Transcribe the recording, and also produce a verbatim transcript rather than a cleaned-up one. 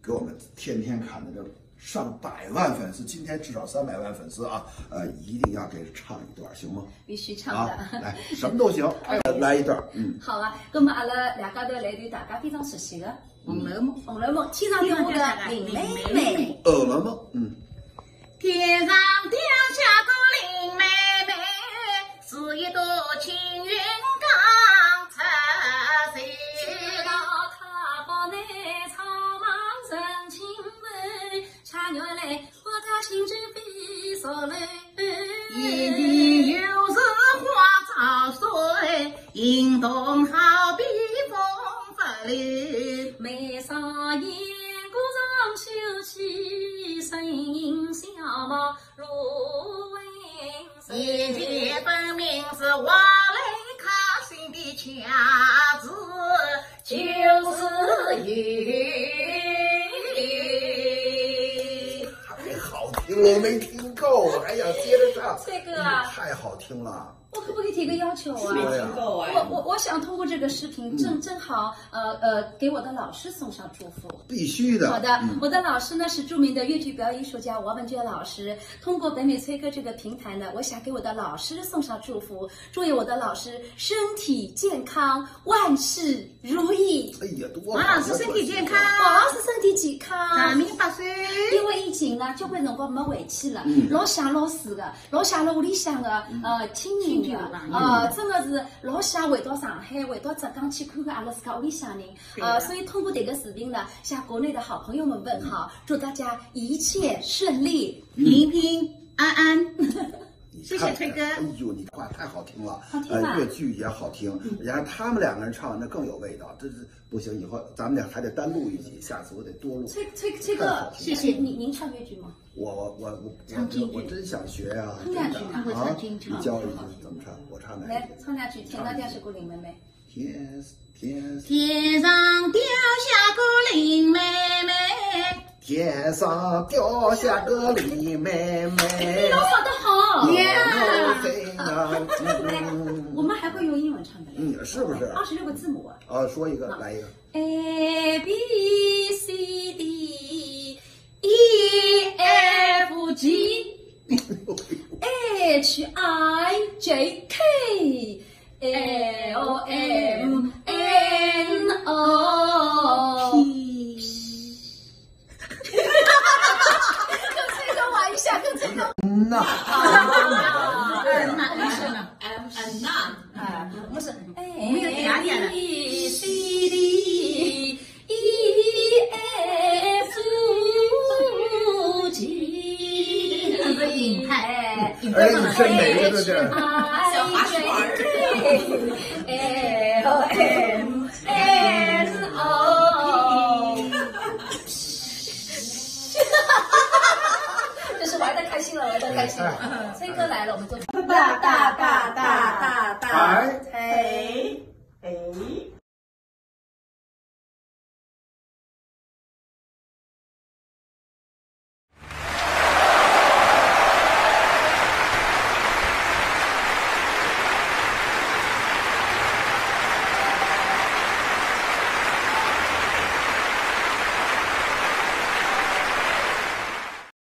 给我们天天看的这上百万粉丝，今天至少三百万粉丝啊，呃，一定要给唱一段，行吗？必须唱的。啊，来，什么都行，哎，来一段，嗯。好啊，那么阿拉两家头来一段大家非常熟悉的《红楼梦》。《红楼梦》，天上掉下个林妹妹。《红楼梦》，嗯。天上掉下个林妹妹，是一朵青云刚出世。 现在分明是华丽开心的价值，就是有。太好听了，我没听够，我还想接着唱。这个啊，太好听了。我可不可以提个要求啊？没听够哎。我我我想通过这个视频，正正好呃呃给我的老师送上祝福。必须的。好的，我的老师呢是著名的越剧表演艺术家王文娟老师，通过北美崔哥这个平台呢，我想给我的老师送上祝福，祝愿我的老师身体健康，万事如意。哎呀，多好！王老师身体健康。王老师身体健康。长命百岁。因为疫情呢，交关辰光没回去了，老想老师的，老想了屋里向的呃亲人的，啊，真的是老想回到上海，回到浙江去看看阿拉自家屋里向人。 啊，所以通过这个视频呢，向国内的好朋友们问好，祝大家一切顺利，平平安安。谢谢崔哥。哎呦，你话太好听了，好听吗？呃，越剧也好听，然后他们两个人唱那更有味道，这是不行，以后咱们俩还得单录一集，下次我得多录。崔崔崔哥，谢谢。您您唱越剧吗？我我我我我真想学啊，真的啊，你教一句怎么唱？我唱哪一句？来唱两句，天上掉下个林妹妹。 天天天上掉下个林妹妹，天上掉下个林妹妹。哎，老唱得好。Yeah。我们还会用英文唱的嘞。嗯，是不是？二十六个字母啊。啊，说一个，来一个。A B C D E F G H I J K L M N O P。跟这个玩一下，跟这个。嗯呐。嗯呐，嗯呐。哎，不是，我们有点点的。A B C D E F G。这个是尹派。哎，而且你是每个都这样。小滑鼠儿。L M N O P。就是玩得开心了，玩得开心了。哎，崔哥来了，我们就大大大大大大哎。哎。